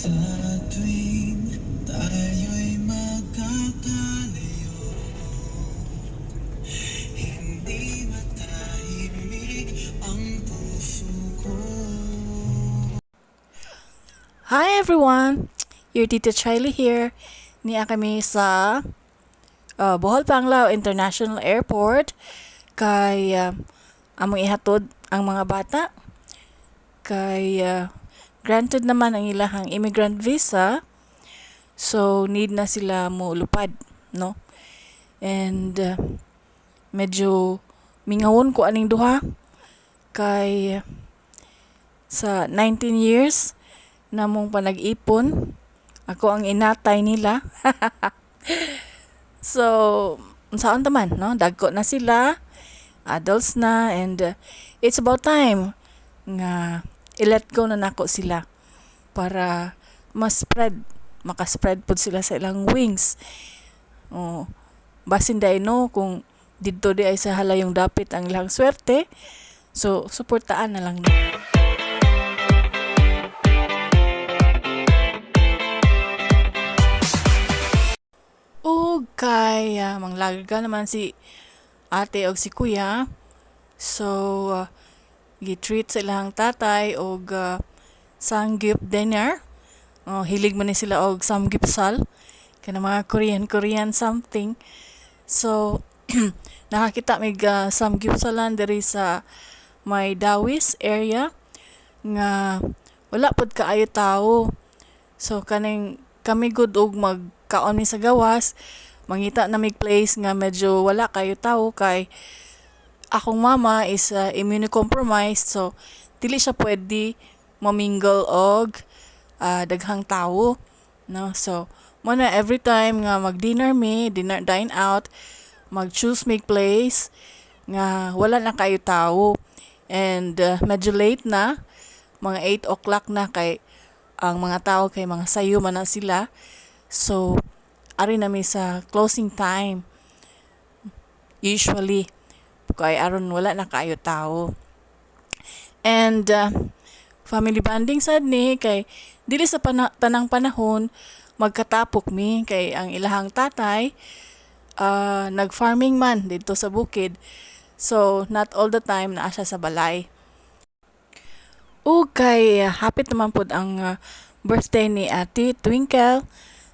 Sa tuwing tayo'y magkakalayo, hindi matahimik ang puso ko. Hi everyone! Your Tita Chiley here. Nia kami sa Bohol Panglao International Airport kay among ihatod ang mga bata kay granted naman ang ilahang immigrant visa, so need na sila mo lupad, no? And medyo mingawon ko aning duha kay sa 19 years namong panag-ipon, ako ang inatay nila. So unsaon ta man, no? Dagko na sila, adults na, and it's about time nga i-let go na nako sila para mas spread maka-spread pud sila sa ilang wings. Oh, basin diay, no, kung didto diay sa halayong dapit ang ilang swerte, so suportaan na lang. Ug kay manglarga naman si ate og si kuya, so gi-treat sa ilang tatay og samgyup dinner. Oh, hilig man ni sila og samgyupsal, kanang mga Korean Korean something. So nakakita mig samgyupsalan diri sa may Dawis area nga wala pod kaayo tawo. So kaning kami gud og magkaon mi sa gawas, mangita na mig place nga medyo wala kaayo tawo kay akong mama is immunocompromised, so dili siya pwede mamingle og daghang tawo, no? So mo na every time nga mag-dinner mi, dinner, dine out, mag-choose mig place nga wala na kaayo tawo. And medyo late na, mga 8 o'clock na, kay ang mga tao kay mga sayo man na sila. So ari na mi sa closing time usually kay aron wala na kaayo tawo. And family bonding sad ni kay dili sa tanang panahon magkatapok mi kay ang ilahang tatay nag-farming man didto sa bukid. So not all the time naa siya sa balay. Ug kay hapit naman pod ang birthday ni Ate Twinkle.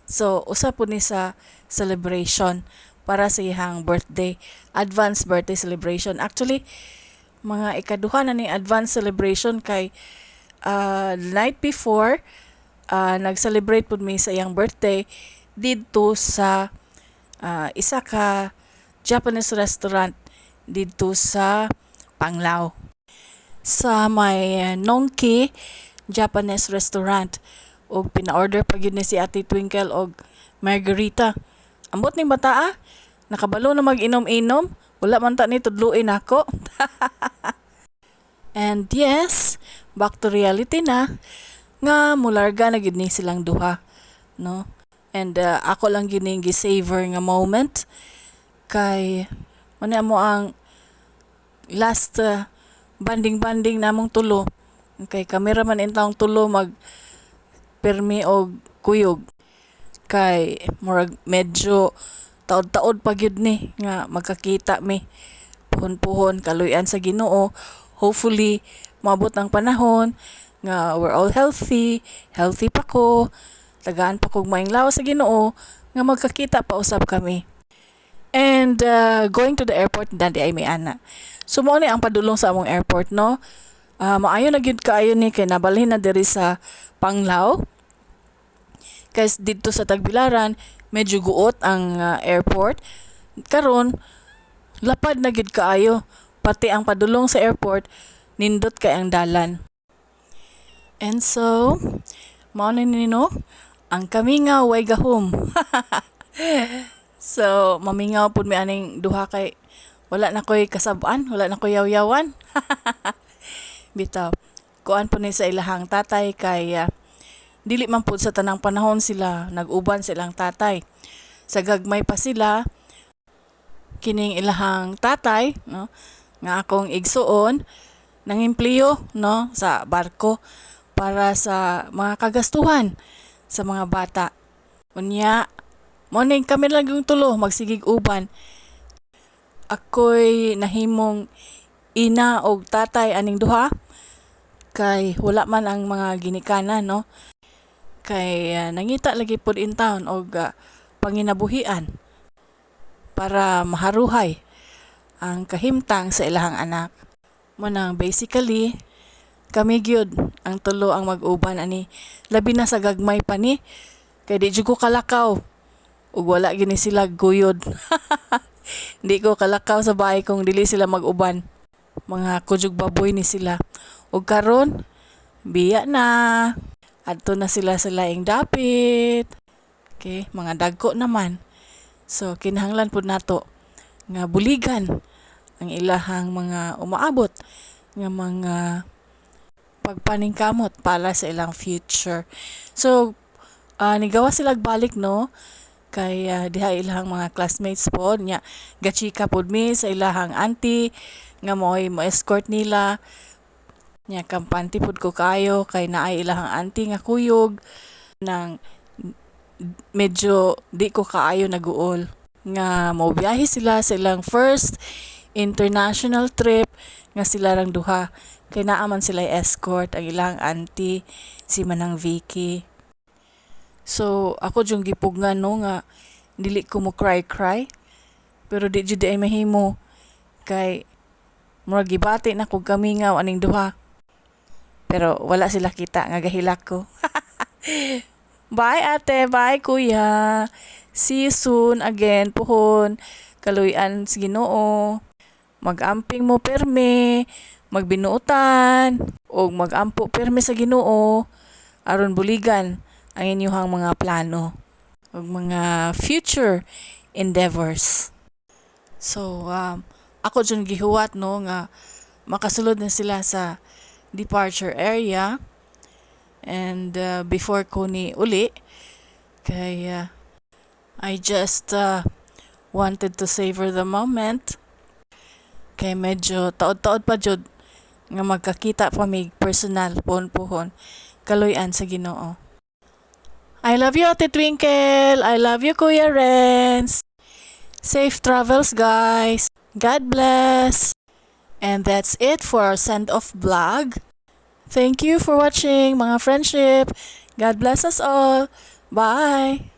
So usa pod ni sa celebration para sa iyang birthday, advance birthday celebration. Actually, mga ikaduha na ni advance celebration kay night before nag-celebrate pod mi sa iyang birthday didto sa isa ka Japanese restaurant didto sa Panglao, sa may Nongki Japanese restaurant, ug pina-order pa gyud ni si Ate Twinkle og margarita. Ambot ning bata ah, nakabalo na mag-inom-inom, wala man ta ni tudluin nako. And yes, back to reality na nga mularga na gyud ni silang duha, no? And ako lang gyud ning gi-savor nga moment kay mao ni amo ang last banding-banding namong tulo kay kami ra man intawong tulo mag pirmi og kuyog kay murag medyo taod-taod pa gyud ni nga magkakita mi puhon-puhon, kaluy-an sa Ginoo. Hopefully moabot ang panahon nga we're all healthy, healthy pa ko, tagaan pa kog maayong lawas sa Ginoo nga magkakita pa usab kami. And going to the airport dan diay mi ana. So mao ni ang padulong sa among airport, no? Maayo na gyud kaayo ni kay nabalhin na diri sa Panglao. Kay didto sa Tagbilaran medyo guot ang airport. Karon lapad na gyud kaayo, pati ang padulong sa airport nindot kay ang dalan. And so mao na ni, no, ang kamingaw way gahom. So mamingaw pud mi aning duha kay wala na ko'y kasab-an, wala na ko'y yaw-yawan. Bitaw. Kuan po ni sa ilahang tatay kay dili man pud sa tanang panahon sila nag-uban sa ilang tatay. Sa gagmay pa sila, kining ilahang tatay, no, nga akong igsuon, nangimpliyo, no, sa barko. Para sa mga kagastuhan sa mga bata. Unya, mao ning kami lang yung tulo magsigig uban. Ako'y nahimong ina og tatay aning duha kay wala man ang mga ginikanan, no, kay nangita lagi pod in town og panginabuhian para maharuhay ang kahimtang sa ilahang anak. Mao nang basically kami gyud ang tulo ang mag-uban ani, labi na sa gagmay pa ni kay di jud ko kalakaw ug wala gini sila guyod. Di ko kalakaw sa bahay kung dili sila mag-uban. Mga kuyog baboy ni sila. Ug karon biya na, adto na sila sa laing dapit. Okay, mga dagko naman, so kinahanglan pud nato nga buligan ang ilahang mga umaabot nga mga pagpaningkamot para sa ilang future. So, nigawa sila balik, no, kay diha ilahang mga classmates pod nya gachika pod mi sa ilahang auntie nga mo'y mo-escort nila. Nya kampante pod ko kaayo kay naay ilahang auntie nga kuyog nang medyo di ko kaayo naguol nga mobiyahe sila sa ilang first international trip nga sila rang duha kay naa man sila escort, ang ilang auntie, si Manang Vicky. So ako jung gipugngan, no, nga dili ko mo cry cry, pero di jud ay mahimo kay murag gibati na kog kamingaw aning duha. Pero wala sila kita nga gahilak ko. Bye, ate, bye, kuya. See you soon again puhon. Kaluy-an sa Ginoo. Mag-amping mo perme, magbinuotan ug mag-ampo perme sa Ginoo aron buligan ang inyong mga plano ug mga future endeavors. So ako jud gihuwat, no, nga makasulod na sila sa departure area and before ko ni uli kay I just wanted to savor the moment kay medyo taod-taod pa jud nga magkakita pa mig personal puhon-puhon, kaluy-an sa Ginoo. I love you, Ate Twinkle. I love you, Kuya Renz. Safe travels, guys. God bless. And that's it for our send-off vlog. Thank you for watching, mga friendship. God bless us all. Bye.